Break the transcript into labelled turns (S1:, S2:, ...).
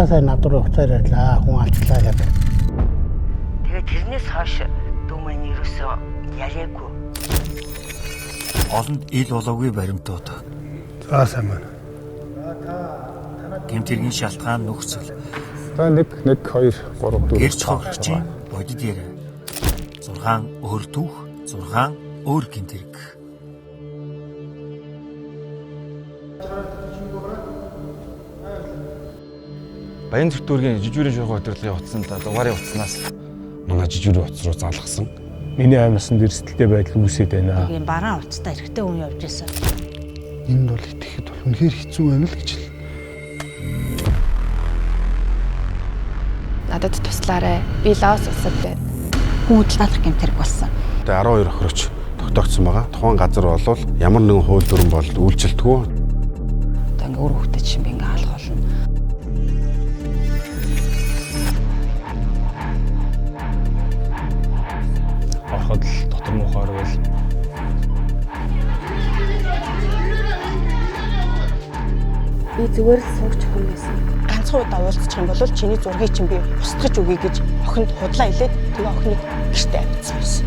S1: Одоо сая над руу уцаар ирлээ. Хүн алчлаа гэдэг.
S2: Тэгээд тэрнээс хойш дүү маань ерөөсөө яриаггүй.
S3: Олонд ил болоогүй баримтууд.
S4: За сайн байна.
S3: Гэмт хэргийн шалтгаан нөхцөл.
S5: За 1 1 2 3 4
S3: Гэрч хохирогчийн бодит яриа. 6 өөр түүх, 6 өөр гэмт хэрэг.
S6: Баян зүг дүүргийн жижүүрийн шуурхай удирдлагын утсанд дугаарын утаснаас
S7: манай жижүүрийн утас руу залгасан.
S8: Миний аймсанд эрсдэлтэй байдал үүсээд байна.
S9: Тийм бараан утастай эрэгтэй хүн явж байсан.
S4: Энд бол итгэхэд бол үнэхээр хэцүү байна л гэж л.
S10: Надад туслаарай. Би Лаос улсад байна.
S9: Хүн хөдөлгөөх гэмт хэрэг болсон.
S7: Тэгээ 12 хохирогч тогтоогдсон байгаа. Тухайн газар бол ямар нэгэн хууль дүрэм бол үйлчилдэггүй.
S9: Одоо ингээ үр хөвгтөд чинь би ингээ алах болно.
S8: Ороход л дотор муухаар бол
S10: Би зүгээр л суугч хүн байсан.
S11: Ганцхан удаа уулзчих юм бол чиний зургийг чинь би устгаж өгье гэж охинд худлаа хэлээд тэгээ охиныг гэртээ авчихсан байсан.